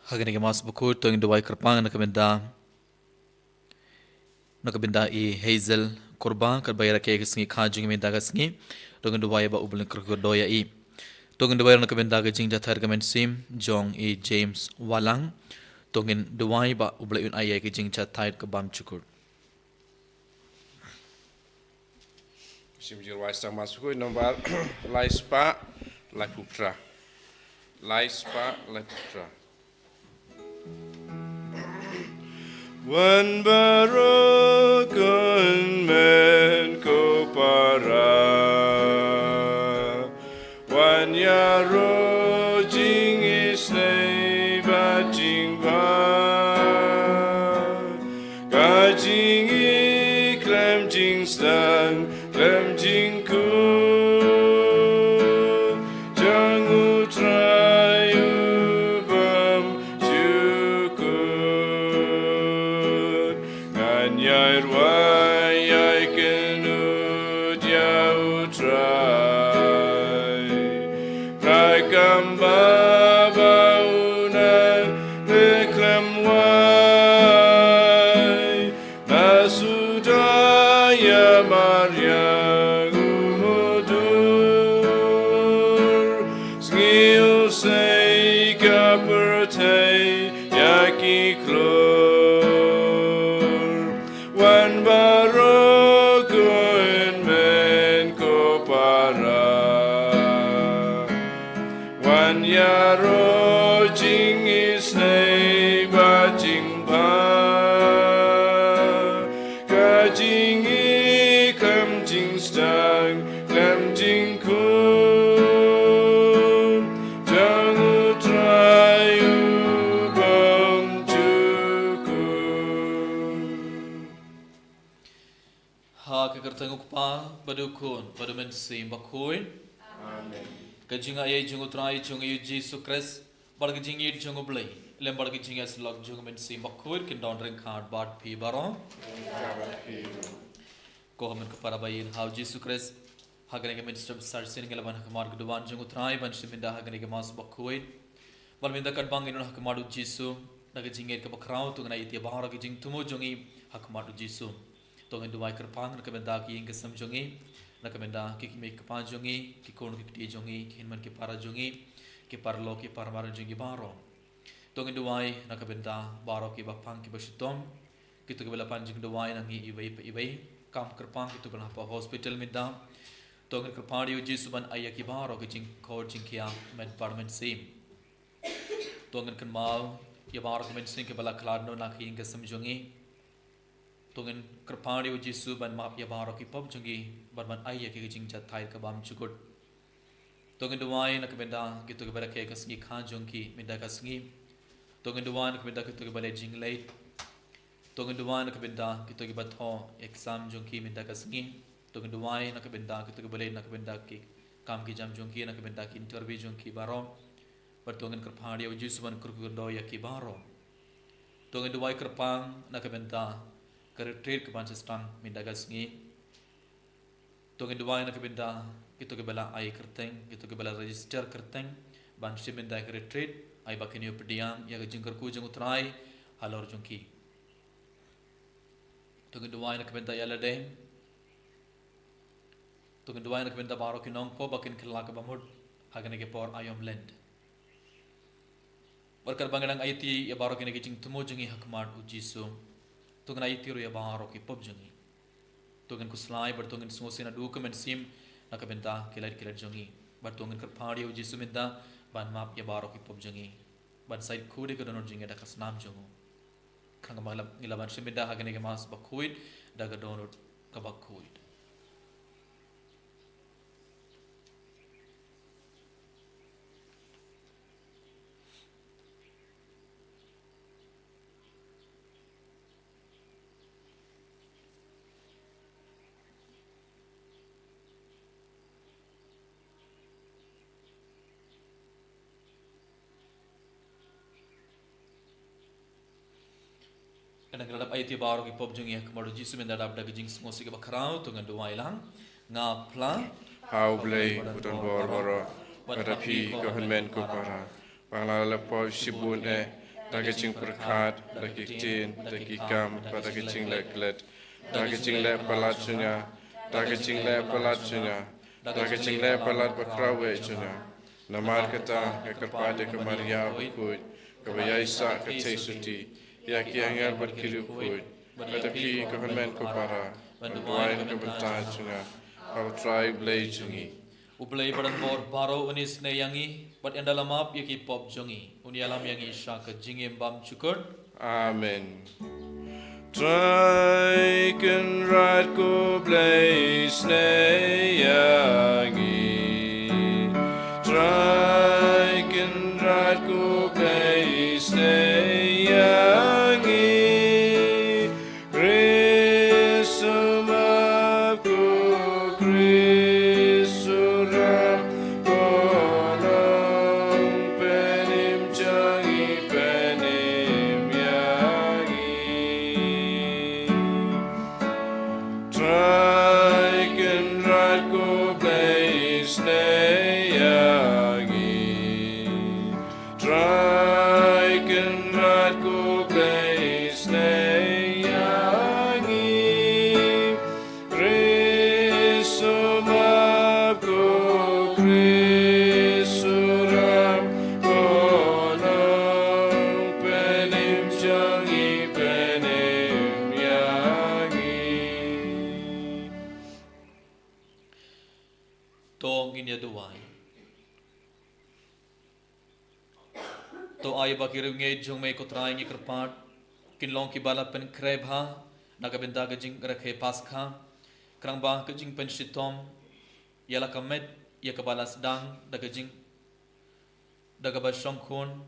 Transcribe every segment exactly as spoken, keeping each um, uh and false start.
Ha kane ka Mass Bakhuid to ngin duwai kyrpang na ka bynta, na ka bynta i Hazel Kurba, katba ïa rakhe ka sngi kha jong i mynta ka sngi. To ngin duwai ba U Blei un kyrkhu kyrdoh ïa i. To ngin duwai na ka bynta ka jingjahthait ka mynsiem jong i James Walang. To ngin duwai ba U Blei un ai ïa i ka jingjahthait ka bymjukut. Shim jingduwai sa Mass Bakhuid nombar lai spah laiphew phra. Lai spah laiphew phra. Wan baroh ko hynmen ko para, wan ïaroh jingisynei bad jingbha. Ka jingïeit khlem jingsdang khlem jingkhuid jong U Trai U Bymjukut. Ngan ïai rwai ïai kynnoh ïa U Trai. Trai kam ba ba u nang leh khlem wai na suda ïa mariang u mudur. Sngi u sei ka pyrthei ïa ki klur. Wan baroh ko hynmen ko para, wan ïaroh jingisynei bad jingbha. Ka jingïeit khlem jingsdang khlem jingkhuid jong U Trai U Bymjukut. Ha ka kyrteng U Kpa bad U Khun bad U Mynsiem Bakhuid. Amen. Ka jingaiei jong U Trai jong ngi U Jisu Khrist bad ka jingïeit jong U Blei lem bad ka jingïasyllok jong U Mynsiem Bakhuid kin don ryngkat bad phi baroh. Ko hynmen ko para ba ïeit ha U Jisu Khrist, ha kane ka mynstep sa shisien ngi la wan ha khmat ka duwan jong U Trai ban shim minda ha kane ka Mass Bakhuid. Bad mynta katba ngi don ha khmat U Jisu da ka jingïeit kaba khraw, to ngin ïa ïeit ïa baroh ka jingthmu jong ngi ha khmat U Jisu. To ngin duwai kyrpang na ka bynta ki ïing ki sem jong ngi, na ka bynta ki kmie ki kpa jong ngi, ki khun ki kti jong ngi, ki hynmen ki para jong ngi, ki paralok ki parmar jong ngi baroh. To ngin duwai na ka bynta baroh kiba pang kiba shitom, kito kiba la pan jingduwai na ngi iwei pa iwei, kam kyrpang kito kiba la hapoh hospital mynta. To ngin kyrpad ïa U Jisu ban ai ïa ki baroh ka jingkhuid jingkhiah met bad mynsiem. To ngin kynmaw ïa baroh ki mynsiem kiba la khlad noh na ki ïing ki sem jong ngi. To ngin kyrpad ïa U Jisu ban map ïa baroh ki pop jong ngi bad ban ai ïa ki ka jingjahthait ka bymjukut. To ngin duwai na ka bynta kito kiba rakhe ka sngi kha jong ki mynta ka sngi. To ngin duwai na ka bynta kito kiba leit jingleit. To ngin duwai na ka bynta kito kiba thoh exam jong ki mynta ka sngi. To ngin duwai na ka bynta kito kiba leit na ka bynta ki kam ki jam jong ki, na ka bynta ki interview jong ki baroh. Bad to ngin kyrpad ïa U Jisu ban kyrkhu kyrdoh ïa ki baroh. To ngin duwai kyrpang na ka bynta ka retreat kaban sa sdang mynta ka sngi. To ngin duwai na ka bynta kito kiba la ai kyrteng, kito kiba la register kyrteng ban shim mynta ka retreat, ai ba kin ïoh pdiang ïa ka jingkyrkhu jong U Trai halor jong ki. To ngin duwai na ka bynta ïa lade. To ngin duwai na ka bynta baroh ki nongpop ba kin kylla kaba mut ha kane ka por aïom Lent. Bad katba ngi dang aiti ïa baroh kine ki jingthmu jong ngi ha khmat U Jisu, to ngin aiti ruh ïa baroh ki pop jong ngi. To ngin khuslai bad to ngin sngewsih naduh ka mynsiem na ka bynta ki lait ki lait jong ngi. Bad to ngin kyrpad ïa U Jisu mynta ban map ïa baroh ki pop jong ngi, ban sa ïeit khuid ïa ka dohnud jong ngi da ka snam jong u. Khnang ba ngi la, ngi la ban shim mynta ha kane ka Mass Bakhuid da ka dohnud kaba khuid. Kane ka dap aiti baroh ki pop jong ngi ha khmat U Jisu mynta dap da ka jingsngewsih kaba khraw, to ngin duwai lang. Nga phla ha U Blei uba don bor baroh, bad ha phi ko hynmen ko para, ba nga la pop shibun eh, da ka jingpyrkhat, da ki ktien, da ki kam, bad da ka jingleh klet, da ka jingleh palat jong nga, da ka jingleh palat jong nga, da ka jingleh palat bakhraw jong nga. Namar kata nga kyrpad ïa ka Maria bakhuid, kaba ïaisah ka jingsuti, ïa ki angel bad ki riewkhuid, bad ïa phi ko hynmen ko para, ban duwai na ka bynta jong nga ha U Trai U Blei jong ngi. U Blei badonbor baroh un isynei ïa ngi, bad un da lam ap ïa ki pop jong ngi, un ïalam ïa ngi sha ka jingim bymjukut. Amen. Trai Kynrad ko Blei isynei ïa ngi. Trai Kynrad ko Blei isynei ïa ngi. Khrist u map ko, Khrist u ram, ko Nongpynim jong ngi, pynim ïa ngi. Trai Kynrad ko Blei isynei ïa ngi. Trai Kynrad ko Blei isynei ïa ngi. Khrist u map ko, Khrist u ram, ko Nongpynim jong ngi, pynim ïa ngi. To ngin ïa duwai. To ai ba ki riewngeit jong me ko Trai ngi kyrpad, kin long kiba la pynkhreh bha na ka bynta ka jingrakhe Paskha, khnang ba ka jingpynshitom ïa la ka met ïa kaba la sdang da ka jing, da kaba shongkhun,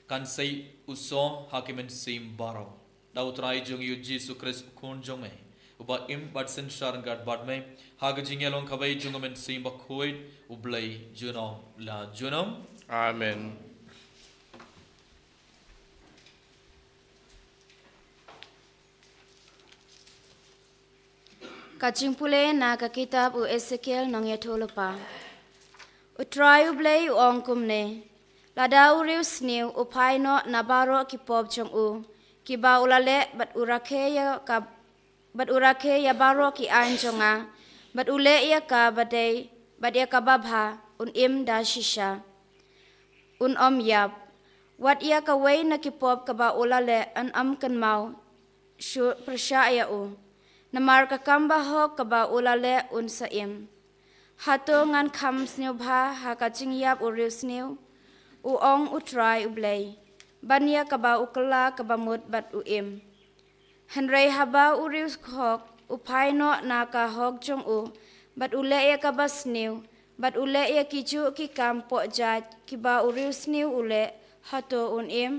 kan sei u soh ha ki mynsiem baroh. Da U Trai jong ngi U Jisu Khrist U Khun jong me, uba im bad synshar ryngkat bad me ha ka jingïalong kawei jong U Mynsiem Bakhuid, U Blei junom la junom. Amen. Ka jingpule na ka kitab u Esekiel nongïathuhlypa. U Trai U Blei u ong kumne: Lada u riewsniew u phai noh na baroh ki pop jong u kiba u la leh, bad u rakhe ïa ka, bad u rakhe ïa baroh ki aiñ jong nga, bad u leh ïa kaba dei bad ïa kaba bha, un im da shisha, un ym ïap. Wat ïa kawei na ki pop kaba u la leh un ym kynmaw shuh pyrshah ïa u, namar ka kam bahok kaba u la leh un sa im. Hato ngan kham sngewbha ha ka jingïap u riewsniew? U ong U Trai U Blei, ban ïa kaba u kylla kaba mut bad u im. Hynrei haba u riewhok u phai noh na ka hok jong u, bad u leh ïa kaba sniew, bad u leh ïa kijuh ki kam pohjait kiba u riewsniew u leh, hato un im?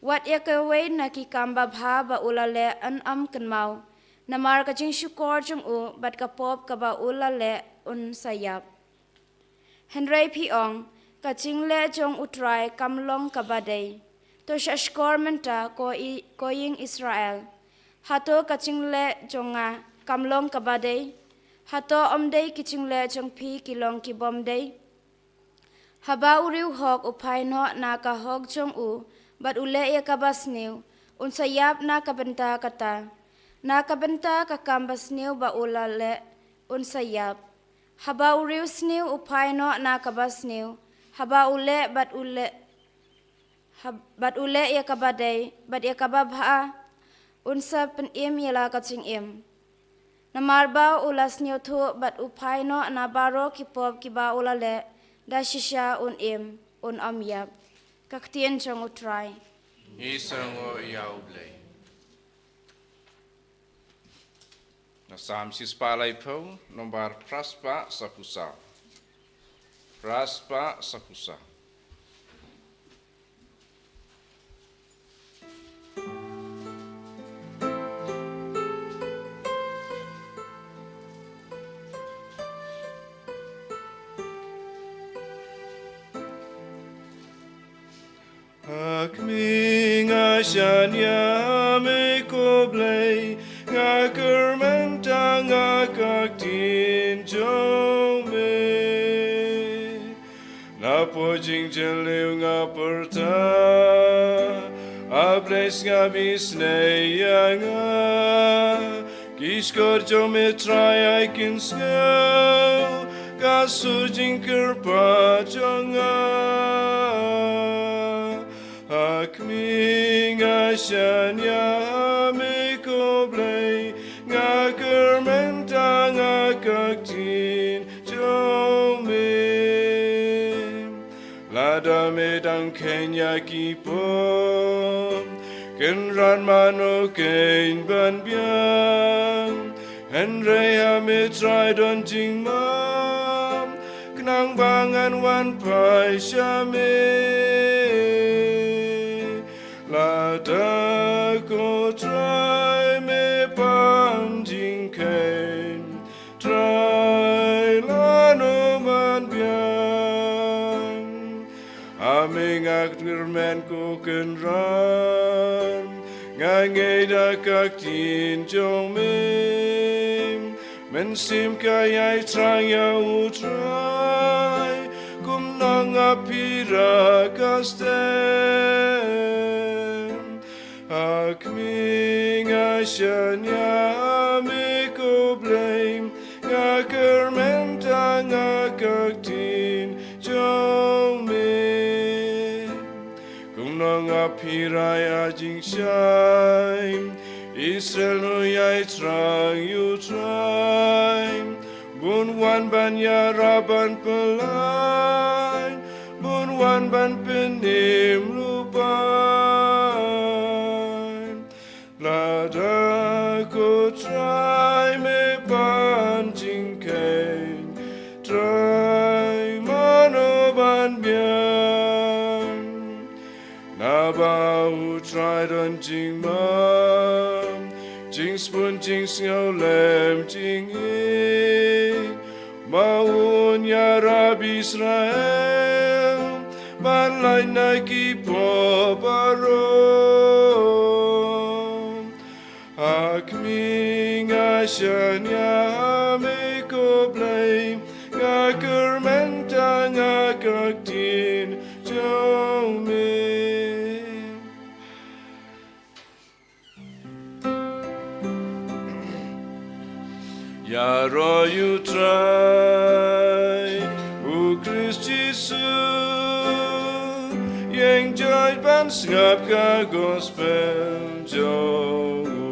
Wat ïa kawei na ki kam babha ba u la leh un ym kynmaw, namar ka jingshukor jong u bad ka pop kaba u la leh un sa ïap. Hynrei phi ong, ka jingleh jong U Trai kam long kaba dei. To shahshkor mynta, ko i, ko ïing Israel. Hato ka jingleh jong nga kam long kaba dei? Hato ym dei ki jingleh jong phi ki long ki bym dei? Haba u riewhok u phai noh na ka hok jong u, bad u leh ïa kaba sniew, un sa ïap na ka bynta kata. Na ka bynta ka kam basniew ba u la leh, un sa ïap. Haba u riewsniew u phai noh na kaba sniew, haba u leh bad u leh, hab-, bad u leh ïa kaba dei bad ïa kaba bha, un sa pynim ïa la ka jingim. Namar ba u la sngewthuh bad u phai noh na baroh ki pop kiba u la leh, da shisha un im, un ym ïap. Ka ktien jong U Trai. Ngi sngewnguh ïa U Blei. Na Salm shispah laiphew, nombar phraspah saphew saw. Phraspah saphew saw. Ha khmih nga shaniah ïa me ko Blei, nga kyrmen tang ha ka ktien jong me. Napoh jingjylliew nga pyrta, Blei sngap isynei ïa nga, ki shkor jong me Trai ai kynsngew, ka sur jingkyrpad jong nga. Ha khmih nga shaniah ha me ko Blei, nga kyrmen tang ha ka ktien jong me. Lada me dang kheiñ ïa ki pop, kynran mano keiñ ban biang? Hynrei ha me Trai don jingmap, khnang ba ngan wan phai sha me. Lada ko Trai me pan jingkheiñ, Trai lano ban biang? Ha me nga kyrmen ko Kynrad, nga ngeit ha ka ktien jong me. Mynsiem ka ïai thrang ïa u Trai, kumno nga phira ka step. Ha khmih nga shaniah ha me ko Blei, nga kyrmen tang ha ka ktien jong me. Kumno nga phira ïa jingshai, Israel un ïai thrang ïa u Trai. Bun wan ban ïarap ban pynlait, bun wan ban pynim lypa. Lada ko Trai me pan jingkheiñ, Trai mano ban biang? Naba u Trai don jingmap, jingsbun jingsngewlem jingïeit, ba un ïarap Israel ban lait na ki pop baroh. Ha khmih nga shaniah ha me ko Blei, nga kyrmen tang ha ka ktien jong me. Ïaroh ïa u Trai, u Khrist Jisu, ïeng joit ban sngap ka gospel jong u.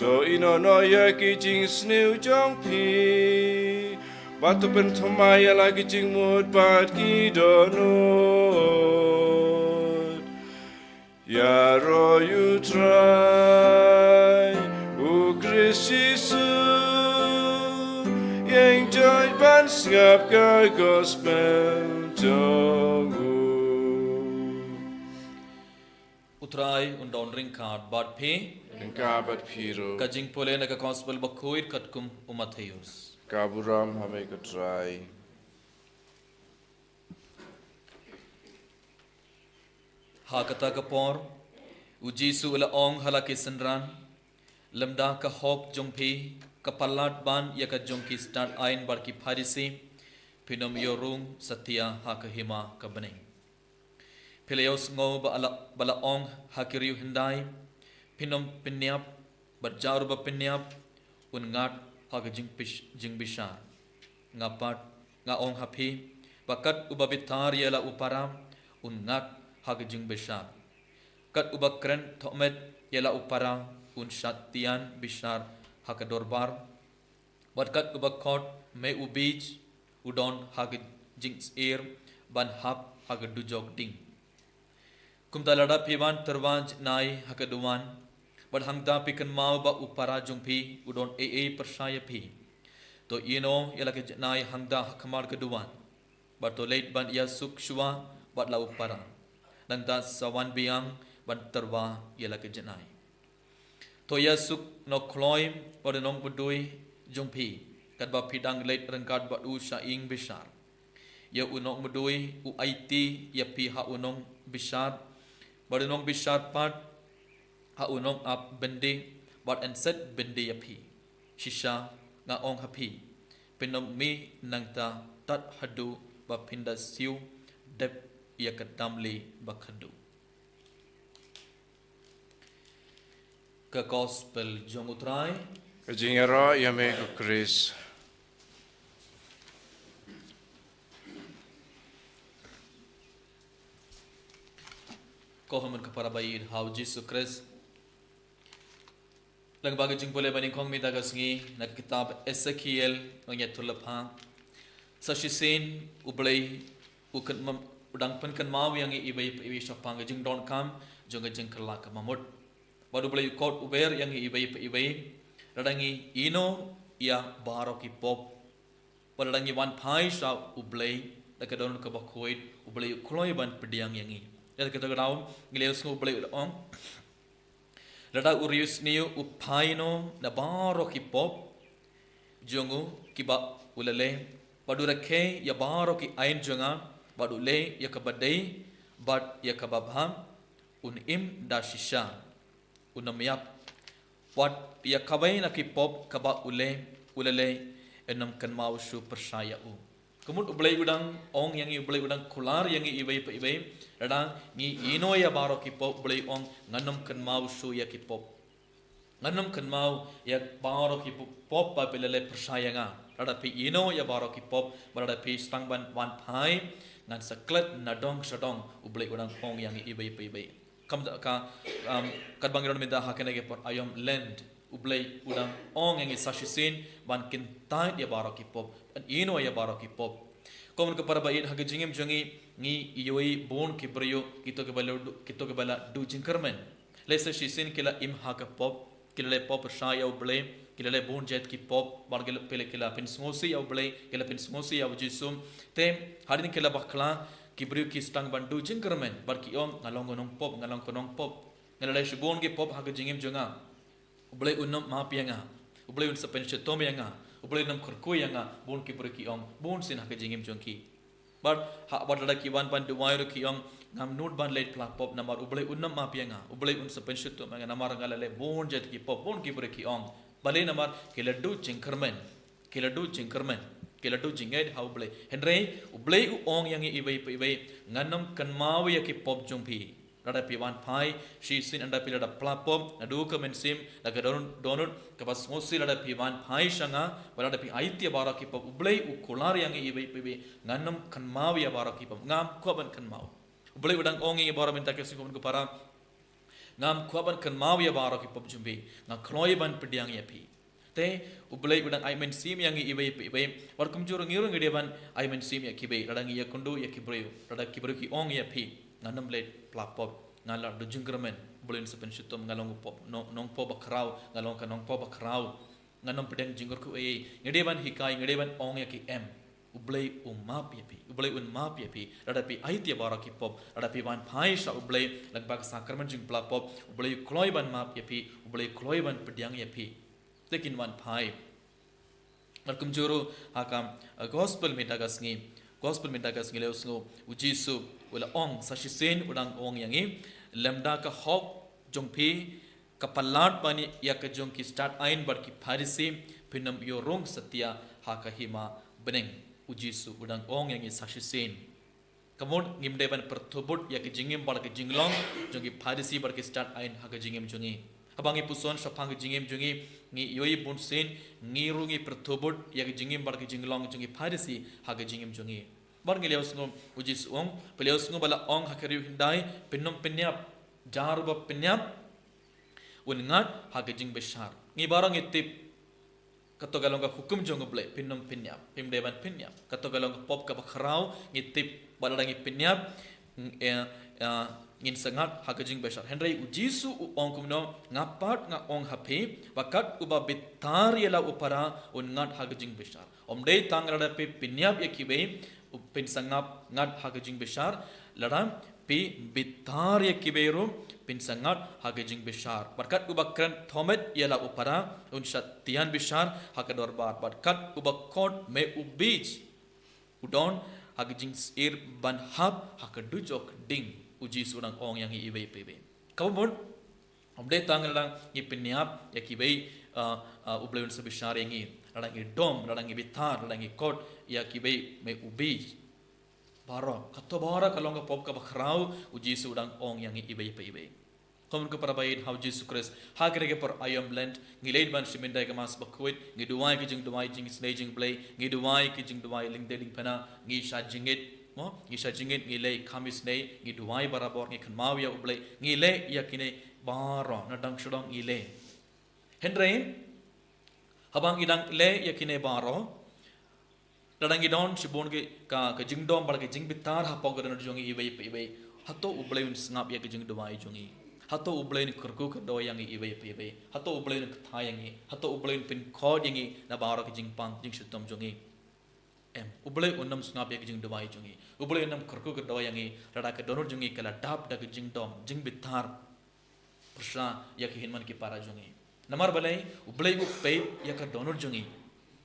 To ïehnoh noh ïa ki jingsniew jong phi, bad to pynthymmai ïa la ki jingmut bad ki dohnud. Ïaroh ïa u Trai, u Khrist Jisu, ïeng joit ban sngap ka gospel jong u. U Trai un don ryngkat bad phi. Ryngkat bad phi ruh. Ka jingpule na ka gospel bakhuid katkum u Mathaios. Ka burom ha me ko Trai. Ha kata ka por, u Jisu u la ong ha la ki synran, lymda ka hok jong phi ka palat ban ïa ka jong ki stad aiñ bad ki Pharisi, phin ym ïoh rung satia ha ka hima ka bneng. Phi la ïohsngew ba la, ba la ong ha ki riew hyndai, phin ym pynïap, bad jar ba pynïap un ngat ha ka jingpish-, jingbishar. Nga pat nga ong ha phi, ba kat uba bitar ïa la u para un ngat ha ka jingbishar. Kat uba kren thohmet ïa la u para un shad tian bishar ha ka dorbar. Bad kat uba khot me u bieit u don ha ka jingsyier ban hap ha ka dujok ding. Kumta lada phi wan tyrwa janai ha ka duwan, bad hangta phi kynmaw ba u para jong phi u don ei ei pyrshah ïa phi, to ïehnoh ïa la ka janai hangta ha khmat ka duwan, bad to leit ban ïasuk shuwa bad la u para. Nangta sa wan biang ban tyrwa ïa la ka janai. To ïasuk u nongkhloi bad u nongmudui jong phi, katba phi dang leit ryngkat bad u sha ïing bishar. Ïa u nongmudui u aiti ïa phi ha u nongbishar, bad u nongbishar pat ha u nongap byndi, bad yn set byndi ïa phi. Shisha nga ong ha phi, phin ym mih nangta tad haduh ba phin da siew dep ïa ka tamli ba khadduh. Ka Gospel jong U Trai. Ka jingïaroh ïa me ko Khrist. Ko hynmen ko para ba ïeit ha U Jisu Khrist. Lyngba ka jingpule ba nyngkong mynta ka sngi na ka kitab Esekiel, ngi ïathuh lypa. Sa shisien U Blei u kynmaw, u dang pynkynmaw ïa ngi iwei pa iwei shaphang ka jingdonkam jong ka jingkylla ka mamut. Bad U Blei u khot u ber ïa ngi iwei pa iwei, lada ngi ïehnoh ïa baroh ki pop, bad lada ngi wan phai sha U Blei da ka dohnud kaba khuid, U Blei u kloi ban pdiang ïa ngi. Ïa kata ka daw ngi la ïohsngew U Blei u la ong, lada u riewsniew u phai noh na baroh ki pop jong u kiba u la leh, bad u rakhe ïa baroh ki aiñ jong nga, bad u leh ïa kaba dei bad ïa kaba bha, un im da shisha, un ym ïap. Wat ïa kawei na ki pop kaba u leh, u la leh, un ym kynmaw shuh pyrshah ïa u. Ka mut U Blei u dang ong ïa ngi, U Blei u dang kular ïa ngi iwei pa iwei, lada ngi ïehnoh ïa baroh ki pop, U Blei u ong, ngan ym kynmaw shuh ïa ki pop. Ngan ym kynmaw ïa baroh ki pop, pop ba phi la leh pyrshah ïa nga. Lada phi ïehnoh ïa baroh ki pop, bad lada phi sdang ban wan phai, ngan sa klet nadong shadong, U Blei u dang ong ïa ngi iwei pa iwei. Kam da ka, um, katba ngi don mynta ha kane ka por aïom Lent, U Blei u dang ong ïa ngi sa shisien ban kyntait ïa baroh ki pop, ban ïehnoh ïa baroh ki pop. Ko hynmen ko para ba ïeit, ha ka jingim jong ngi, ngi ïohi bun ki briew, kito kiba la du, kito kiba la duh jingkyrmen. Lehse shisien ki la im ha ka pop, ki la leh pop pyrshah ïa U Blei, ki la leh bun jait ki pop, bad ki la, ki la pynsngewsih ïa U Blei, ki la pynsngewsih ïa U Jisu. Te hadien ki la bakla, ki briew ki sdang ban duh jingkyrmen, bad ki ong, nga long ka nongpop, nga long ka nongpop. Nga la leh shibun ki pop ha ka jingim jong nga. U Blei un ym map ïa nga. U Blei un sa pynshitom ïa nga. U Blei un ym kyrkhu ïa nga. Bun ki briew ki ong, bun sien ha ka jingim jong ki. Bad ha, bad lada ki wan ban duwai ruh ki ong, ngam nud ban leit phla pop namar U Blei un ym map ïa nga. U Blei un sa pynshitom ïa nga namar nga la leh bun jait ki pop, bun ki briew ki ong. Balei? Namar ki la duh jingkyrmen. Ki la duh jingkyrmen. Ki la duh jingngeit ha U Blei. Hynrei U Blei u ong ïa ngi iwei pa iwei, ngan ym kynmaw ïa ki pop jong phi. Lada phi wan phai shisien, lada phi la da phla pop naduh ka mynsiem, da ka dohnud, dohnud kaba sngewsih, lada phi wan phai sha nga, bad lada phi aiti ïa baroh ki pop, U Blei u kular ïa ngi iwei pa iwei, ngan ym kynmaw ïa baroh ki pop, ngam kwah ban kynmaw. U Blei u dang ong ïa ngi baroh mynta ka sngi, ko hynmen ko para, ngam kwah ban kynmaw ïa baroh ki pop jong phi, nga kloi ban pdiang ïa phi. Te U Blei u dang ai mynsiem ïa ngi iwei pa iwei. Bad kumjuh ruh ngi ruh ngi dei ban ai mynsiem ïa kiwei, lada ngi ïakynduh ïa ki briew, lada ki briew ki ong ïa phi, ngan ym leit phla pop, nga la duh jingkyrmen, U Blei un sa pynshitom, nga long u pop, nong, nongpop bakhraw, nga long ka nongpop bakhraw. Ngan ym pdiang jingkyrkhu ei ei. Ngi dei ban hikai, ngi dei ban ong ïa ki, em, U Blei u map ïa phi, U Blei un map ïa phi. Lada phi aiti ïa baroh ki pop, lada phi wan phai sha U Blei lyngba ka sakramen jingphla pop, U Blei u kloi ban map ïa phi, U Blei u kloi ban pdiang ïa phi. Te kin wan phai. Bad kumjuh ruh ha ka, uh, gospel mynta ka sngi. Gospel mynta ka sngi la ïohsngew U Jisu u la ong, sa shisien u dang ong ïa ngi, lymda ka hok jong phi ka palat ban ïa ka jong ki stad aiñ bad ki Pharisi, phin ym ïoh rung satia ha ka hima bneng. U Jisu u dang ong ïa ngi sa shisien. Ka mut ngim dei ban pyrthuh bud ïa ka jingim bad ka jinglong jong ki Pharisi bad ki stad aiñ ha ka jingim jong ngi. Haba ngi puson shaphang ka jingim jong ngi, ngi ïohi bunsien, ngi ruh ngi pyrthuh bud ïa ka jingim bad ka jinglong jong ki Pharisi ha ka jingim jong ngi. Bad ngi la ïohsngew U Jisu u ong, phi la ïohsngew ba la ong ha ka riewhyndai, phin ym pynïap, jar ba pynïap un ngat ha ka jingbishar. Ngi baroh ngi tip, kato ka long ka hukum jong U Blei, phin ym pynïap, phim dei ban pynïap. Kato ka long ka pop kaba khraw, ngi tip, ba lada ngi pynïap, ng-, eh, eh, ngin sa ngat ha ka jingbishar. Hynrei U Jisu u ong kumno, nga pat nga ong ha phi, ba kat uba bitar ïa la u para un ngat ha ka jingbishar. Ym dei tang lada phi pynïap ïa kiwei, u phin sa ngat, ngat ha ka jingbishar, lada phi bitar ïa kiwei ruh, phin sa ngat ha ka jingbishar. Bad kat uba kren thomet ïa la u para, un shah tian bishar ha ka dorbar. Bad kat uba khot me u bij, u don ha ka jingsyier ban hap ha ka dujok ding. U Jisu u dang ong ïa ngi iwei pa iwei. Kaba mut, ym dei tang lada ngi pynïap ïa kiwei, uh, uh, U Blei un sa bishar ïa ngi. Lada ngi dom, lada ngi bitar, lada ngi khot ïa kiwei me u bij. Baroh, kato baroh ka long ka pop kaba khraw, U Jisu u dang ong ïa ngi iwei pa iwei. Khun ko para baieit ha u Jisu Khrist, ha kane ka por aïom Lent, ngi leit ban shim bynta ïa ka Mass bakhuid, ngi duwai ki jingduwai jingisynei jong U Blei, ngi duwai ki jingduwai lyngdei lyngphna, ngi shah jingit, mo, ngi shah jingit, ngi leh kham isynei, ngi duwai barabor, ngi kynmaw ïa U Blei, ngi leh ïa kine baroh, na dang shu dang ngi leh. Hynrei, haba ngi dang leh ïa kine baroh, lada ngi don shibun ki, ka, ka jingdom bad ka jingbitar hapoh ka dohnud jong ngi iwei pa iwei, hato U Blei un sngap ïa ka jingduwai jong ngi? Hato U Blei un kyrkhu kyrdoh ïa ngi iwei pa iwei? Hato U Blei un kthah ïa ngi? Hato U Blei un pynkhuid ïa ngi na baroh ka jingpang jingshitom jong ngi? Em, U Blei un ym sngap ïa ka jingduwai jong ngi. U Blei un ym kyrkhu kyrdoh ïa ngi lada ka dohnud jong ngi ka la dap da ka jingdom, jingbitar pyrshah ïa ki hynmen ki para jong ngi. Namar balei? U Blei u peit ïa ka dohnud jong ngi.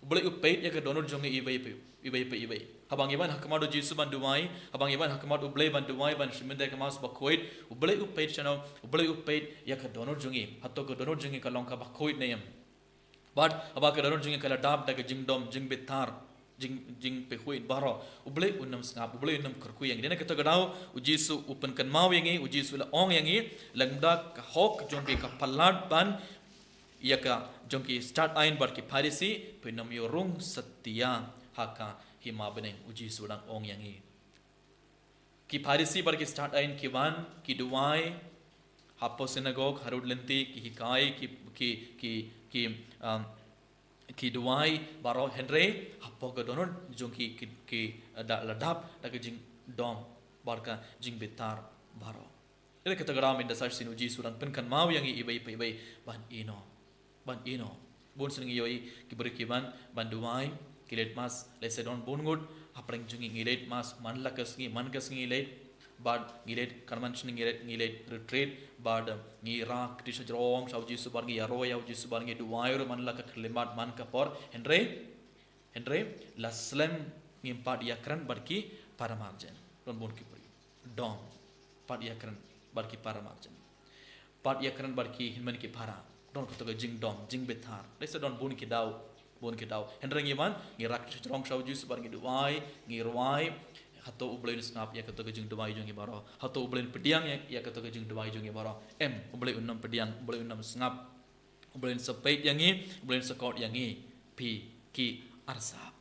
U Blei u peit ïa ka dohnud jong ngi iwei pa iwei. Haba ngi wan ha khmat U Jisu ban duwai, haba ngi wan ha khmat U Blei ban duwai, ban shim bynta ïa ka Mass bakhuid, U Blei u peit shano, U Blei u peit ïa ka dohnud jong ngi. Hato ka dohnud jong ngi ka long kaba khuid ne em? Bad haba ka dohnud jong ngi ka la dap da ka jingdom, jingbitar, jing, jingpyrkhat baroh, U Blei un ym sngap, U Blei un ym kyrkhu ïa ngi. Dei na kata ka daw, U Jisu u pynkynmaw ïa ngi, U Jisu u la ong ïa ngi, lymda ka hok jong phi ka palat ban ïa ka jong ki stad aiñ bad ki Pharisi, phin ym ïoh rung satia ha ka hima bneng, U Jisu u dang ong ïa ngi. Ki Pharisi bad ki stad aiñ ki wan, ki duwai hapoh synagog, harud lynti, ki hikai, ki, ki, ki, ki, um, ki duwai baroh, hynrei hapoh ka dohnud jong ki, ki, ki, uh, da, la dap da ka jingdom bad ka jingbitar baroh. Ïa kata ka daw mynta sa shisien U Jisu u dang pynkynmaw ïa ngi iwei pa iwei ban ïehnoh. Ban ïehnoh. Bun sien ngi ïohi ki briew ki wan ban duwai, ki leit Mass, lehse don bun ngut hapdeng jong ngi, ngi leit Mass man la ka sngi, man ka sngi ngi leit, bad ngi leit convention, ngi leit, ngi leit retreat, bad, eh, ngi ïarap kti shajrong sha U Jisu, bad ngi ïaroh ïa U Jisu, bad ngi duwai ruh man la ka khyllipmat, man ka por, hynrei, hynrei la slem ngim pat ïakren bad ki para marjan. Don bun ki briew. Dom. Pat ïakren bad ki para marjan. Pat ïakren bad ki hynmen ki para. Don kato ka jingdom, jingbitar. Lehse don bun ki daw, bun ki daw. Hynrei ngi wan, ngi ïarap shajrong sha U Jisu bad ngi duwai, ngi rwai. Hato U Blei un sngap ïa kato ka jingduwai jong ngi baroh? Hato U Blei un pdiang ïa, ïa kato ka jingduwai jong ngi baroh? Em, U Blei un ym pdiang, U Blei un ym sngap. U Blei un sa peit ïa ngi, U Blei un sa kot ïa ngi. Phi ki arsap.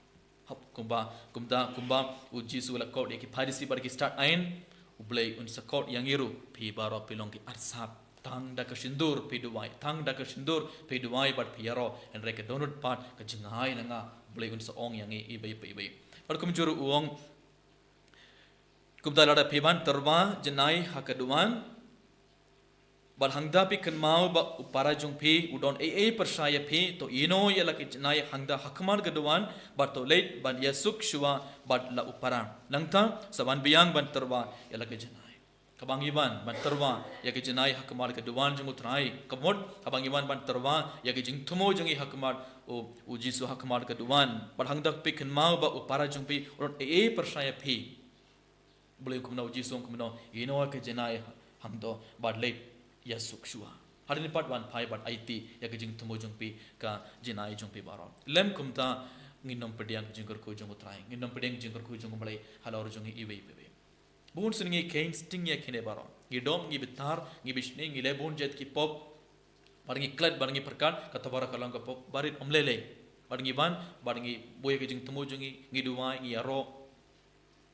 Hap, kumba, kumta, kumba U Jisu u la kot ïa ki Pharisi bad ki stad aiñ, U Blei un sa kot ïa ngi ruh, phi baroh phi long ki arsap. Tang da ka shyndur phi duwai, tang da ka shyndur phi duwai bad phi ïaroh, hynrei ka dohnud pat ka jngai na nga, U Blei un sa ong ïa ngi iwei pa iwei. Bad kumjuh ruh u ong, kumta lada phi ban tyrwa janai ha ka duwan, bad hangta phi kynmaw ba u para jong phi u don ei ei pyrshah ïa phi, to ïehnoh ïa la ka janai hangta ha khmat ka duwan, bad to leit ban ïasuk shuwa bad la u para. Nangta sa wan biang ban tyrwa ïa la ka janai. Haba ngi wan ban tyrwa ïa ka janai ha khmat ka duwan jong U Trai, ka mut haba ngi wan ban tyrwa ïa ka jingthmu jong ngi ha khmat U, U Jisu ha khmat ka duwan, bad hangta phi kynmaw ba u para jong phi u don ei ei pyrshah ïa phi. U Blei u ong kumno, U Jisu u ong kumno, ïehnoh ïa ka janai hangto bad leit ïasuk shuwa. Hadien pat wan phai bad aiti ïa ka jingthmu jong phi, ka janai jong phi baroh. Lym kumta ngin ym pdiang ka jingkyrkhu jong U Trai, ngin ym pdiang ka jingkyrkhu jong U Blei halor jong ngi iwei pa iwei. Bun sien ngi kheiñ sting ïa kine baroh. Ngi dom, ngi bitar, ngi bishni, ngi leh bun jait ki pop. Bad ngi klet, bad ngi pyrkhat, kata baroh ka long ka pop barit, ym lei lei. Bad ngi wan, bad ngi buh ïa ka jingthmu jong ngi, ngi duwai, ngi ïaroh.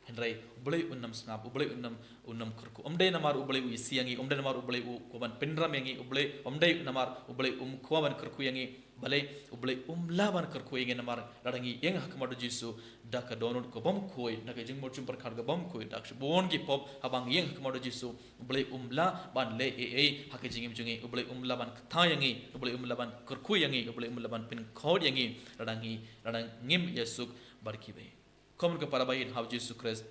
Hynrei U Blei un ym sngap, U Blei un ym, un ym kyrkhu. Ym dei namar U Blei u isih ïa ngi, ym dei namar U Blei u kwah ban pynrem ïa ngi, U Blei, ym dei namar U Blei um kwah ban kyrkhu ïa ngi. Balei? U Blei um lah ban kyrkhu ïa ngi namar lada ngi ïeng ha khmat U Jisu da ka dohnud ka bym khuid, da ka jingmut jingpyrkhat ka bym khuid, da shibun ki pop, haba ngi ïeng ha khmat U Jisu, U Blei um lah ban leh ei ei ha ka jingim jong ngi, U Blei um lah ban kthah ïa ngi, U Blei um lah ban kyrkhu ïa ngi, U Blei um lah ban pynkhuid ïa ngi lada ngi, lada ngim ïasuk bad kiwei. Khun ko para baieit ha U Jisu Khrist,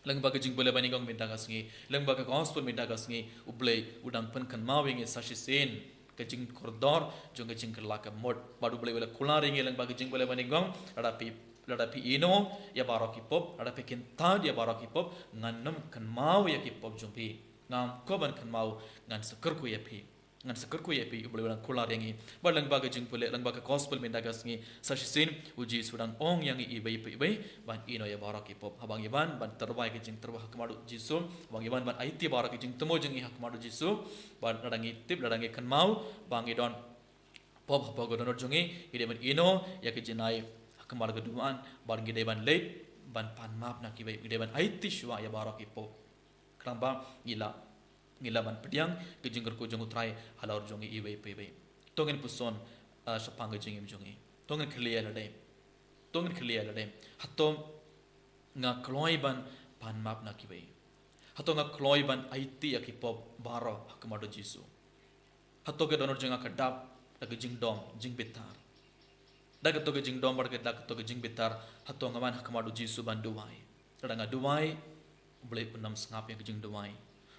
lyngba ka jingpule ba nyngkong mynta ka sngi, lyngba ka gospel mynta ka sngi, U Blei u dang pynkynmaw ïa ngi sa shisien ka jingkordor jong ka jingkylla ka mut. Bad U Blei u la kular ïa ngi lyngba ka jingpule ba nyngkong, lada phi, lada phi ïehnoh ïa baroh ki pop, lada phi kyntait ïa baroh ki pop, ngan ym kynmaw ïa ki pop jong phi. Ngam kwah ban kynmaw, ngan sa kyrkhu ïa phi. Ngan sa kyrkhu ïa phi, U Blei u dang kular ïa ngi. Bad lyngba ka jingpule, lyngba ka gospel mynta ka sngi, sa shisien U Jisu u dang ong ïa ngi iwei pa iwei ban ïehnoh ïa baroh ki pop. Haba ngi wan ban tyrwa ïa ka jingtyrwa ha khmat U Jisu, haba ngi wan ban aiti baroh ki jingthmu jong ngi ha khmat U Jisu, bad lada ngi tip, lada ngi kynmaw ba ngi don pop hapoh ka dohnud jong ngi, ngi dei ban ïehnoh ïa ka jingai ha khmat ka duwan, bad ngi dei ban leit ban pan map na kiwei, ngi dei ban aiti shuwa ïa baroh ki pop. Khnang ba ngi lah, ngi lah ban pdiang ka jingkyrkhu jong U Trai halor jong ngi iwei pa iwei. To ngin puson, ah, shaphang ka jingim jong ngi. To ngin kylli ïa lade. To ngin kylli ïa lade. Hato nga kloi ban pan map na kiwei? Hato nga kloi ban aiti ïa ki pop baroh ha khmat U Jisu? Hato ka dohnud jong nga ka dap da ka jingdom, jingbitar? Da kato ka jingdom bad da kato ka jingbitar, hato nga wan ha khmat U Jisu ban duwai? Lada nga duwai, U Blei un ym sngap ïa ka jingduwai.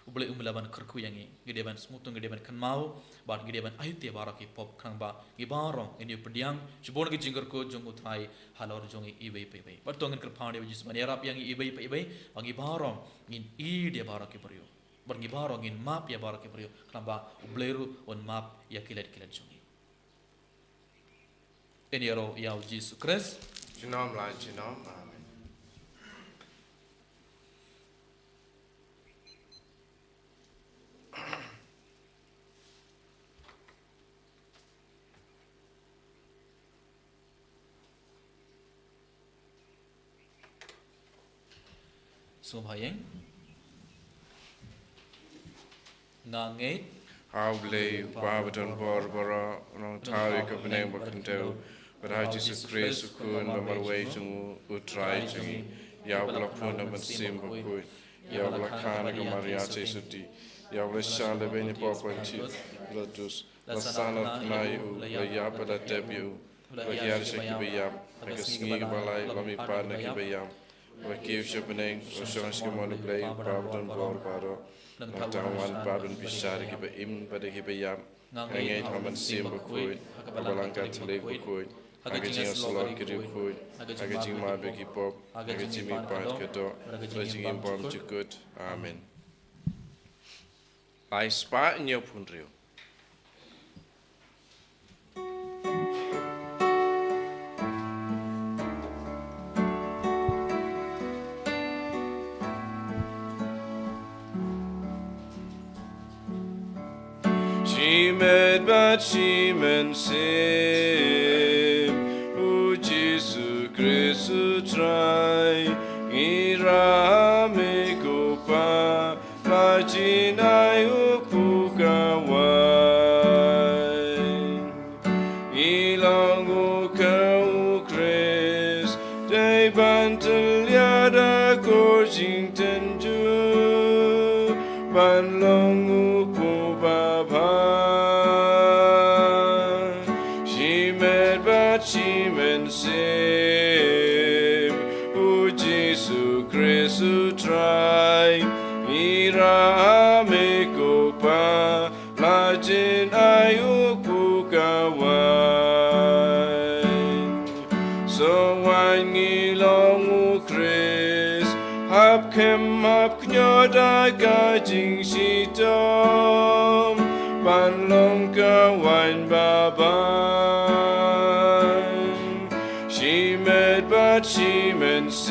U Blei um lah ban kyrkhu ïa ngi. Ngi dei ban sngewthuh, ngi dei ban kynmaw, bad ngi dei ban aiti ïa baroh ki pop, khnang ba ngi baroh ngin ïoh pdiang shibun ka jingkyrkhu jong U Trai halor jong ngi iwei pa iwei. Bad to ngin kyrpad ïa U Jisu ban ïarap ïa ngi iwei pa iwei, ba ngi baroh ngin ïeit ïa baroh ki briew. Bad ngi baroh ngin map ïa baroh ki briew, khnang ba U Blei ruh un map ïa ki lad ki lad jong ngi. Ngin ïaroh ïa U Jisu Khrist. Junom la junom. Amen. Sngewbha ïeng. Nga ngeit ha U Blei, U Kpa badonbor baroh, u nongthaw ïa ka bneng ba khyndew, bad ha U Jisu Khrist, U Khun ba marwei jong u, U Trai jong ngi, ïa uba la pun na u Mynsiem Bakhuid, ïa uba la kha na ka Maria Theisotti, ïa uba la shah lehbeiñ hapoh Pontius Pilatus, la sahnarphna ïa u, la ïap bad la tep ïa u, la hiar sha kiba ïap, ha ka sngi kaba lai la mihpat na kiba ïap, la kiew sha bneng, la shong sha ka mon U Blei U Kpa badonbor baroh. Nangta un wan pat ban bishar ïa kiba im bad ïa kiba ïap. Nga ngeit ha u Mynsiem Bakhuid, ha ka Balang Katholik bakhuid, ha ka jingïasyllok ki riewkhuid, ha ka jingmap ïa ki pop, ha ka jingmihpat ka doh, bad ha ka jingim bymjukut. Amen. Lai spah hynñiew phew hynriew. Shimet bad shimensem, U Jisu Khrist U Trai, ngi ïarap ïa me ko Pa, la jin ai u kpu ka waiñ. Ngi long u ka U Khrist, dei ban tyllia da ko jingtynjuh, ban long u kpu babha. Shimet bad shimensem, U Jisu Khrist U Trai, ngi ïarap ïa me ko Pa, la jin ai u kpu ka waiñ. Sa waiñ, ngi long U Khrist, hap khem hap kñia da ka jingshitom, ban long ka waiñ babha. Shimet bad shimensem,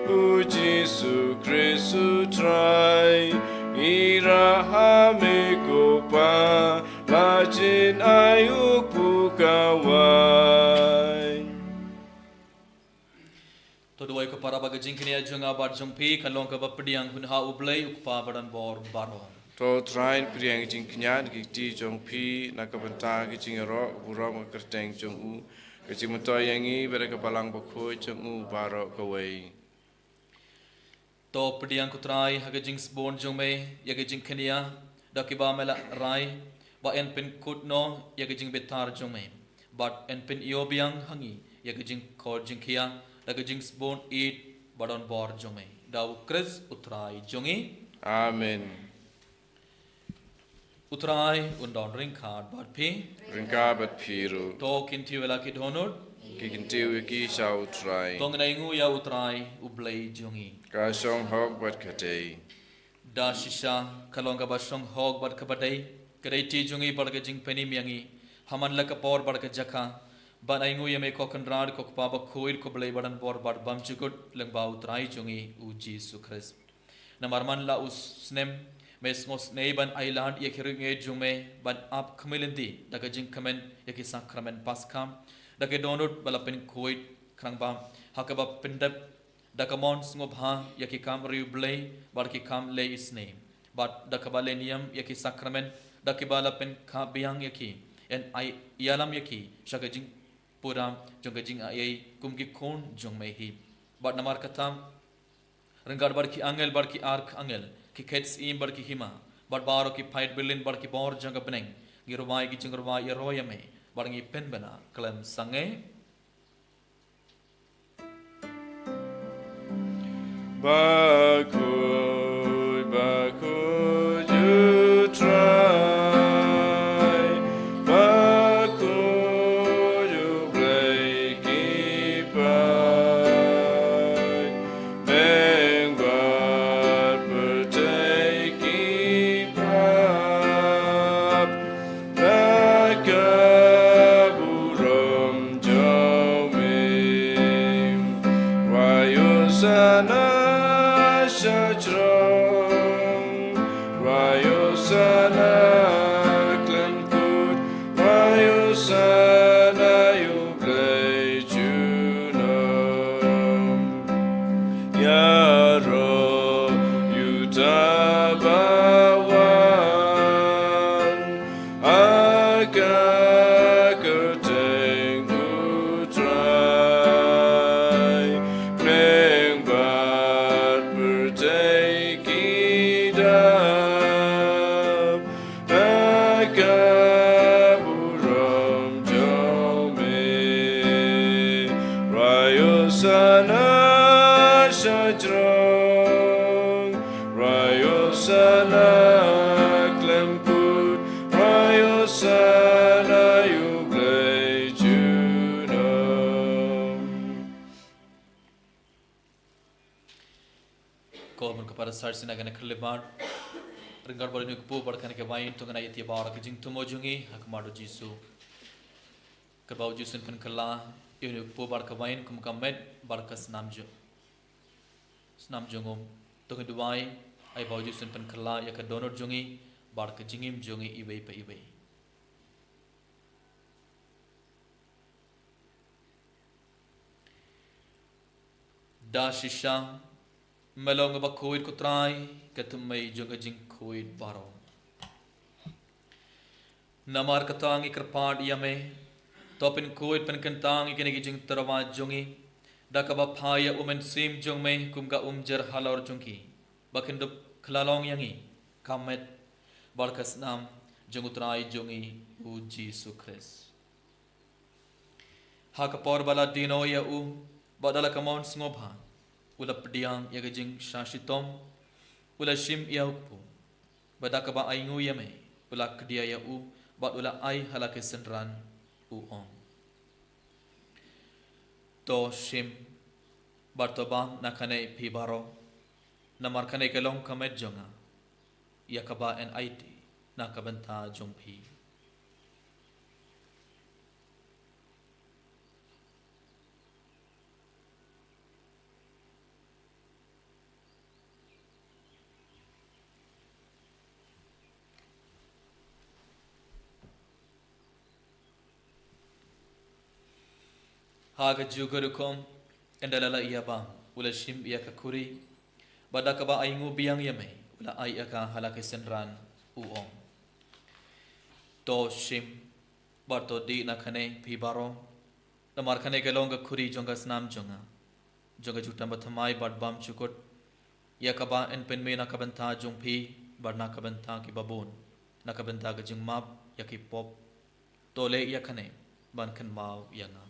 U Jisu Khrist U Trai, ngi ïarap ïa me ko Pa, la jin ai u kpu ka waiñ. To duwai ko para ba ka jingkñia jong nga bad jong phi kan long kaba pdiang hun ha U Blei U Kpa badonbor baroh. To Trai, pdiang ka jingkñia da ki kti jong phi na ka bynta ka jingïaroh burom ka kyrteng jong u, ka jingmyntoi ïa ngi bad ïa ka Balang Bakhuid jong u baroh kawei. To pdiang ko Trai ha ka jingsbun jong me ïa ka jingkñia da kiba me la rai, ba yn pynkut noh ïa ka jingbitar jong me, bad yn pynïoh biang ha ngi ïa ka jingkhot jingkhia da ka jingsbun ïeit badonbor jong me. Da U Khrist U Trai jong ngi. Amen. U Trai un don ryngkat bad phi. Ryngkat bad phi ruh. To kyntiew ïa la ki dohnud. Ki kyntiew ïa ki sha U Trai. To ngin ainguh ïa U Trai U Blei jong ngi. Ka shong hok bad ka dei. Da shisha, ka long kaba shong hok bad kaba dei, ka dei ti jong ngi bad ka jingpynim ïa ngi, ha man la ka por bad ka jaka, ban ainguh ïa me ko Kynrad ko Kpa bakhuid ko Blei badonbor bad bymjukut lyngba U Trai jong ngi U Jisu Khrist. Namar man la u snem, me sngewsynei ban ailad ïa ki riewngeit jong me ban ap khmih lynti da ka jingkmen ïa ki sakramen Paskha, da ki dohnud ba la pynkhuid khnang ba ha kaba pyndep da ka mon sngewbha ïa ki kam riewblei bad ki kam leh isynei, bad da kaba leh niam ïa ki sakramen da kiba la pynkha biang ïa ki, yn ai ïalam ïa ki sha ka jingpura jong ka jingaiei kum ki khun jong me hi. Bad namar kata, ryngkat bad ki angel bad ki archangel, ki khet syiem bad ki hima, bad baroh ki paid bilin bad ki bor jong ka bneng, ngi rwai ki jingrwai ïaroh ïa me, bad ngi pynbna khlem sangeh. Bakhuid, bakhuid U Trai, bakhuid U Blei ki paid, bad pyrthei ki pap, da ka burom jong me. Rwai Hosana shajrong, rwai Hosana khlem kut, rwai Hosana ïa U Blei junom. Ïaroh ïa uta ba wan ha ka kyrteng U Trai, bad pyrthei ki dap da ka burom jong me. Rwai Hosana shajrong, rwai Hosana khlem kut, rwai Hosana ïa U Blei junom. Ko Myrkhu Padarsar sien ha kane ka khyllipmat, ryngkat bad une u kpu bad kane ka wain, to ngin ïa ïa baroh ka jingthmu jong ngi ha khmat U Jisu. Kyrpad U Jisu un pynkylla ïa une u kpu bad ka wain kum ka met bad ka snam jong, snam jong u. To ngin duwai, ai ba U Jisu un pynkylla ïa ka dohnud jong ngi bad ka jingim jong ngi iwei pa iwei. Da shisha, me long uba khuid ko Trai, ka thymmei jong ka jingkhuid baroh. Namar kata ngi kyrpad ïa me, to pynkhuid pynkyntang ïa kine ki jingtyrwa jong ngi, da kaba phai ïa U Mynsiem jong me kum ka umjer halor jong ki, ba kin dup khlallong ïa ngi ka met bad ka snam jong U Trai jong ngi U Jisu Khrist. Ha ka por ba la die noh ïa u, bad da la ka mon sngewbha, u la pdiang ïa ka jingshah shitom, u la shim ïa u kpu, bad da kaba ainguh ïa me, u la kdiah ïa u, bad u la ai ha la ki synran, u ong: To shim, bad to bam na kane phi baroh, namar kane ka long ka met jong nga, ïa kaba yn aiti na ka bynta jong phi. Ha kajuh ka rukom, ynda la la ïa bam, u la shim ïa ka khuri, bad da kaba ainguh biang ïa me, u la ai ïa ka ha la ki synran, u ong: To shim, bad to dih na kane phi baroh, namar kane ka long ka khuri jong ka snam jong nga, jong ka jutang bathymmai bad bymjukut, ïa kaba yn pynmih na ka bynta jong phi, bad na ka bynta kiba bun, na ka bynta ka jingmap ïa ki pop. To leh ïa kane ban kynmaw ïa nga.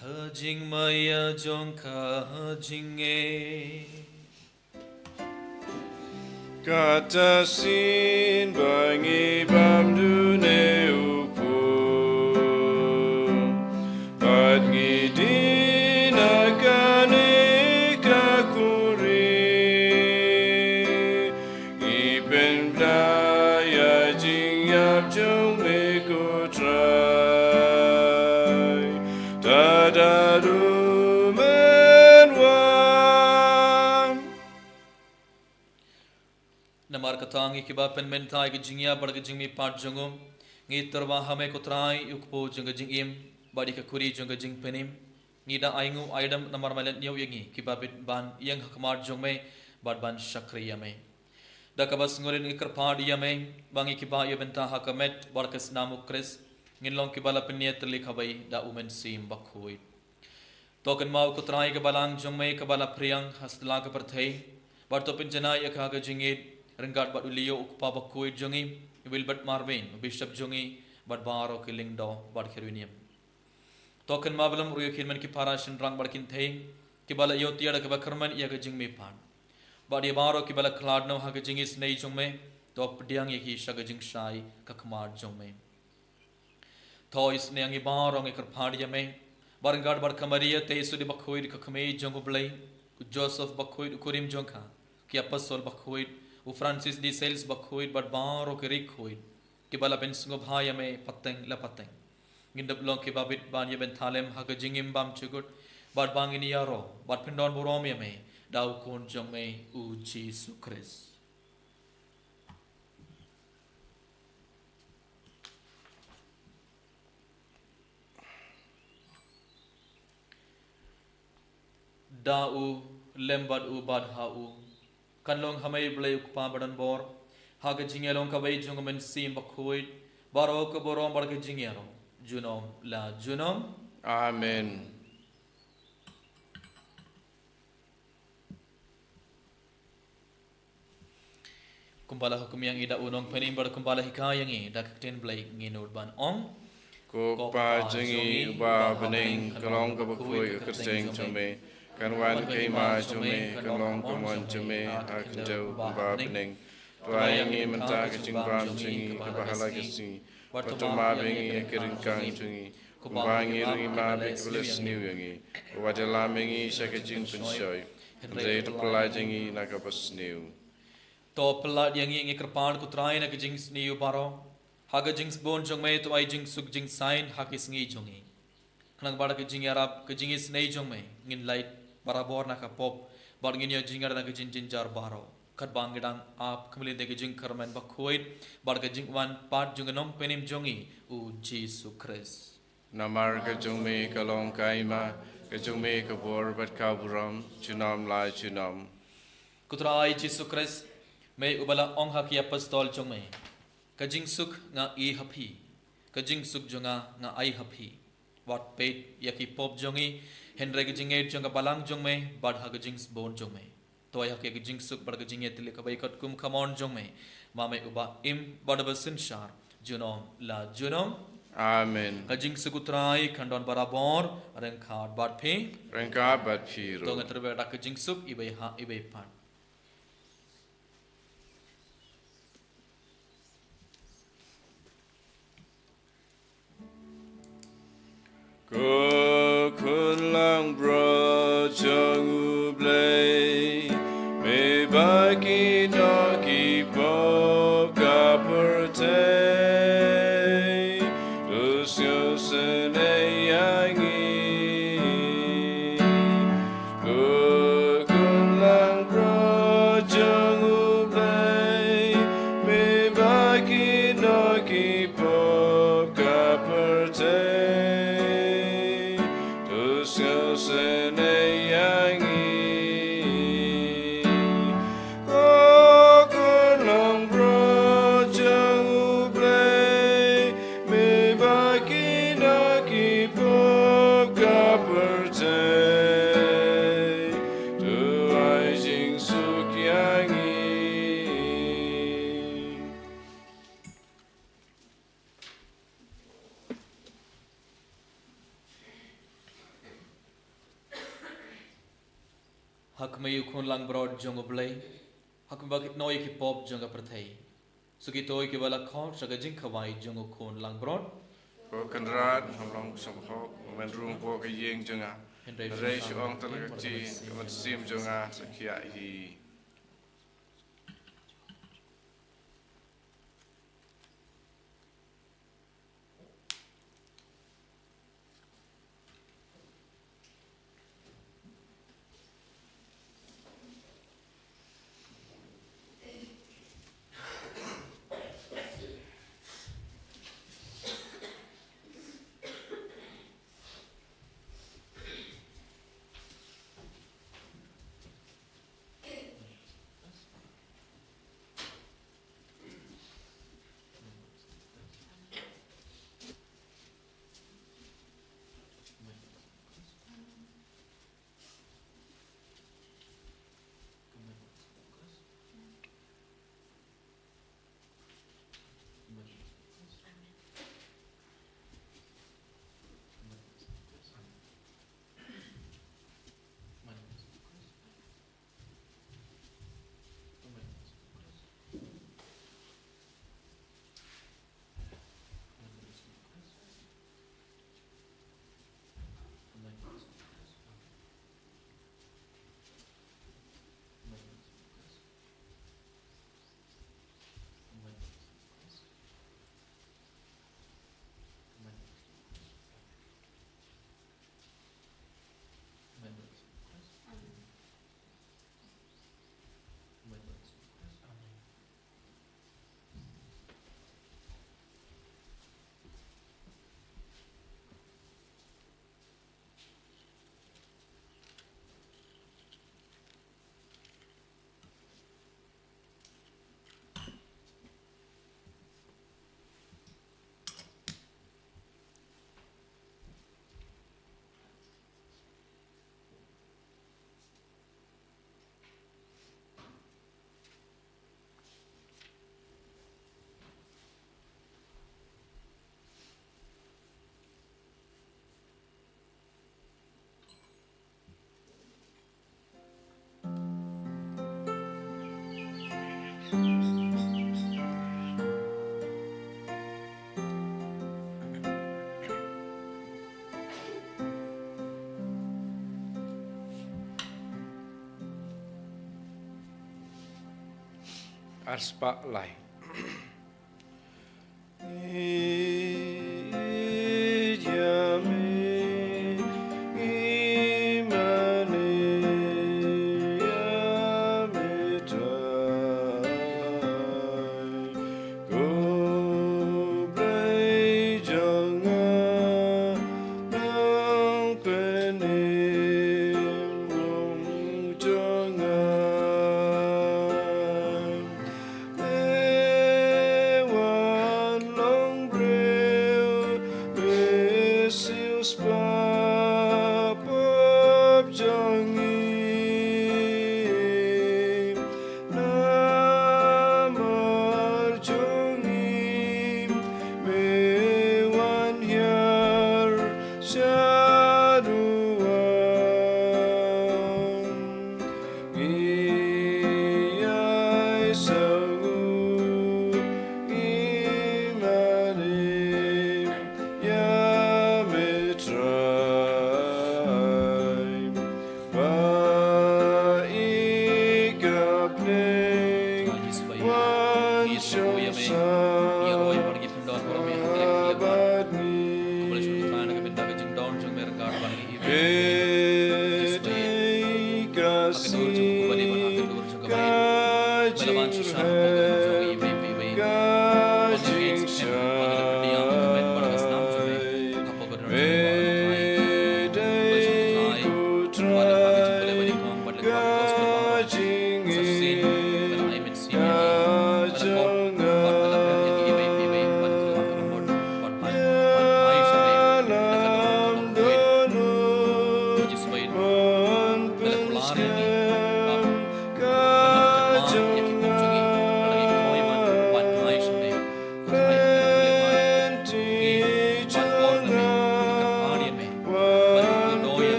Ka jingmaïa jong ka jingngeit. Kata shisien ba ngi bam dune u pung, bad ngi die na kane ka khuri, ngi pynbna ïa jingïap jong me ko Trai. Tad haduh mynwan. Namar kata ngi kiba pynmynta ïa ka jingïap bad ka jingmihpat jong u, ngi tyrwa ha me ko Trai, ïa u kpu jong ka jingim bad ïa ka khuri jong ka jingpynim. Ngi da ainguh aidam namar me la ñiew ïa ngi kiba bit ban ïeng ha khmat jong me bad ban shakri ïa me. Da kaba sngewrit ngi kyrpad ïa me ba ngi kiba ïa bynta ha ka met bad ka snam u Khrist ngin long kiba la pynïatylli kawei da u Mynsiem Bakhuid. To kynmaw ko Trai ka balang jong me kaba la phriang ha sla ka pyrthei, bad to pynjanai ïa ka ha ka jingïeit ryngkat bad u Leo u kpa bakhuid jong ngi, u Wilbert Marvin u bishop jong ngi, bad baroh ki lyngdoh bad ki riewniam. To kynmaw ba lem ruh ïa ki hynmen ki para shynrang bad kynthei kiba la ïoh tiar da kaba kyrmen ïa ka jingmihpat, bad ïa baroh kiba la khlad noh ha ka jingisynei jong me, to pdiang ïa ki sha ka jingshai ka khmat jong me. To isynei ïa ngi baroh ngi kyrpad ïa me, bad ryngkat bad ka Maria Theisotti bakhuid ka kmie jong u Blei, u Joseph bakhuid u kurim jong ka, ki apostol bakhuid, u Francis de Sales bakhuid bad baroh ki riewkhuid kiba la pynsngewbha ïa me pateng la pateng. Ngin dep long kiba bit ban ïa bynta lem ha ka jingim bymjukut, bad ba ngin ïaroh bad pyndonburom ïa me da u Khun jong me u Jisu Khrist. Da u, lem bad u, bad ha u, kan long ha me Blei u Kpa badonbor, ha ka jingïalong kawei jong u Mynsiem Bakhuid, baroh ka burom bad ka jingïaroh junom la junom. Amen. Kumba la hukum ïa ngi da u Nongpynim bad kumba la hikai ïa ngi da ka ktien Blei, ngin nud ban ong: Ko Kpa jong ngi uba ha bneng, ka long kaba khuid ka kyrteng jong me. Kan wan ka hima jong me, kan long ka mon jong me ha ka khyndew kumba ha bneng. To ai ïa ngi mynta ka jingbam jong ngi kaba ha la ka sngi, bad to map ïa ngi ïa ki ryngkang jong ngi, kumba ngi ruh ngi map ïa kiba la sniew ïa ngi. Wat ïalam ïa ngi sha ka jingpynshoi, hynrei to pyllait ïa ngi na kaba sniew. To pyllait ïa ngi, ngi kyrpad ko Trai, na ka jingsniew baroh. Ha ka jingsbun jong me to ai jingsuk jingsaiñ ha ki sngi jong ngi, khnang ba da ka jingïarap ka jingisynei jong me ngin lait barabor na ka pop, bad ngin ïoh jingïarap na ka jingjynjar baroh, katba ngi dang ap khmih lynti ka jingkyrmen bakhuid bad ka jingwan pat jong u Nongpynim jong ngi u Jisu Khrist. Namar ka jong me ka long ka hima, ka jong me ka bor bad ka burom junom la junom. Ko Trai Jisu Khrist, me uba la ong ha ki apostol jong me: Ka jingsuk nga ai ha phi, ka jingsuk jong nga nga ai ha phi. Wat peit ïa ki pop jong ngi, hynrei ka jingngeit jong ka balang jong me bad ha ka jingsbun jong me. To ai ha ki ka jingsuk bad ka jingïatylli kaba ïa katkum ka mon jong me, ma me uba im bad uba synshar junom la junom. Amen. Ka jingsuk u Trai kan don barabor ryngkat bad phi. Ryngkat bad phi ruh. To ngin tyrwa da ka jingsuk iwei ha iwei pat. Ko khun langbrot jong U Blei, me ba ki nongkynnoh ki pop ka pyrthei, to sngewsynei ïa ngi. Ko khun langbrot jong U Blei, me ba ki nongkynnoh ki pop ka pyrthei, to sngewsynei ïa ngi. Ko khun langbrot jong U Blei, me ba ki nongkynnoh ki pop ka pyrthei, to ai jingsuk ïa ngi. Ha khmih u Khun langbrot jong U Blei, ha kaba kit noh ïa ki pop jong ka pyrthei. Sa kito kiba la khot sha ka jingkhawai jong u Khun langbrot. Ko Kynrad, hom long sngewbha, men rung hapoh ka ïing jong nga. Hynrei shu ong tang ka ktien, ka mynsiem jong nga sa khia hi. Ar spah lai.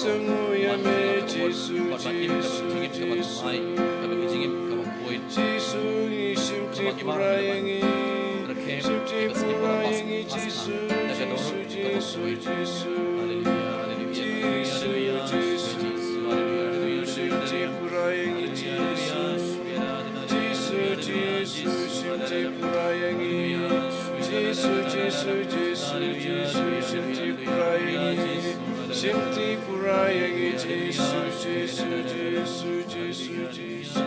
Tang ïa me Jisu, Jisu, Jisu. Jisu, ngi shim tip pura ïa ngi. Shim tip pura ïa ngi Jisu, Jisu, Jisu, Jisu. Jisu, Jisu, Jisu. Shim tip pura ïa ngi Jisu. Jisu, Jisu, shim tip pura ïa ngi. Jisu, Jisu, Jisu, Jisu, shim tip pura ïa ngi. Shim tip pura ïa ngi, Jisu, Jisu, Jisu, Jisu, Jisu.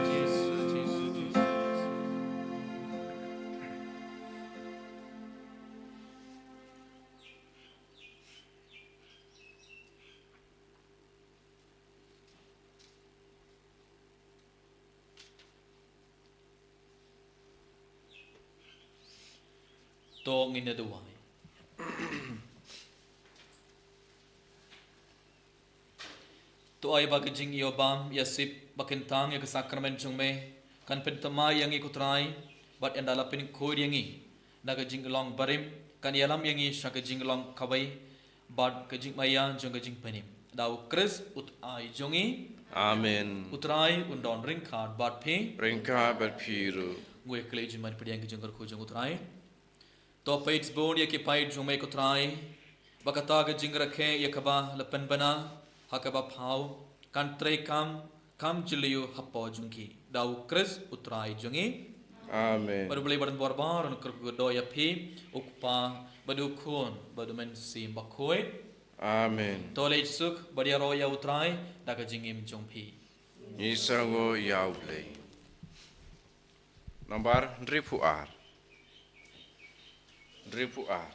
To ngin ïa duwai. To ai ba ka jingïoh bam ïa sip ba kyntang ïa ka sakramen jong me kan pynthymmai ïa ngi ko Trai, bad ynda la pynkhuid ïa ngi na ka jinglong barim, kan ïalam ïa ngi sha ka jinglong kawei bad ka jingmaïa jong ka jingpynim. Da u Khrist u Trai jong ngi. Amen. U Trai un don ryngkat bad phi. Ryngkat bad phi ruh. Ngui kylli jingman pdiang ka jingkyrkhu jong u Trai. To peit bun ïa ki paid jong me ko Trai, ba kata ka jingrakhe ïa kaba la pynbna ha kaba phaw kan trei kam kam jylliew hapoh jong ki. Da u Khrist u Trai jong ngi. Amen. Bad u Blei ba don bor bor un kyrkhu kyrdoh ïa phi, u Kpa bad u Khun bad u Mynsiem Bakhuid. Amen. To leit suk bad ïaroh ïa u Trai da ka jingim jong phi. Ngi sngew ïa u Blei. Nambar hynriewphew ar. Hynriewphew ar.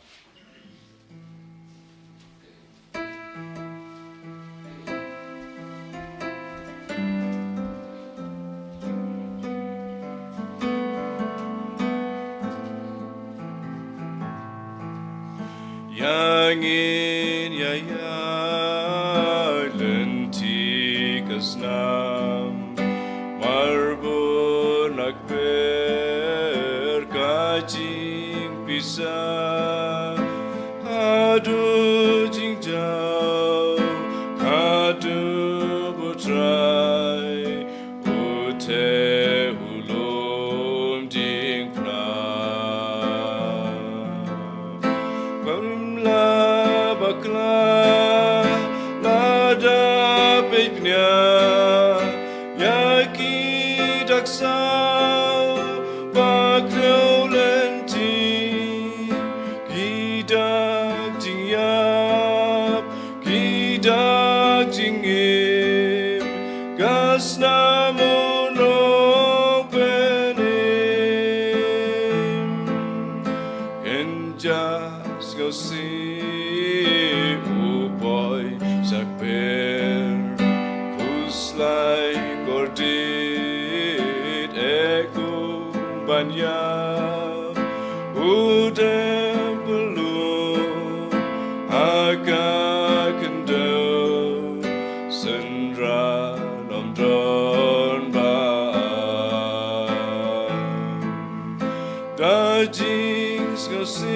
Ïa ngin ïa ïaid lynti ka snam, marbun la kper ka jingpisa. Haduh jingjaw ka dub u Trai, u te u lum diengphna. Bym lah bakla lada peit bniah ïa ki dak saw ba khlem lynti, ki dak jingïap, ki dak jingim, ka snam u nongpynim. Kynja sngewsih u poi sha kper, khuslai kordit e kum ban ïap, u dei pynlut ha ka khyndew, synran ym don ba. Da jingsngewsih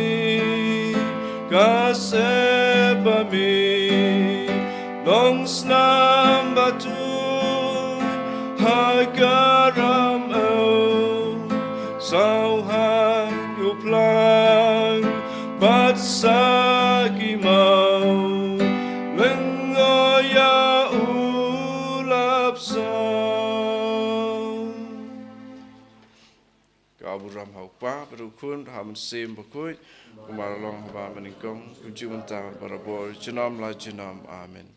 ka sep ba mih, long snam ba tuid ha ka ram ew, saw haiñ u phlang bad sa ki maw, lyngngoh ïa u lapsaw. Ka burom ha u Kpa bad u Khun bad ha u Mynsiem Bakhuid, kumba la long haba mynnyngkong, kumjuh mynta, barabor, junom la junom. Amen.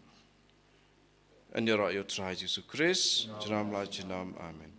Yn ïaroh ïa u Trai Jisu Khrist, junom la junom. Amen.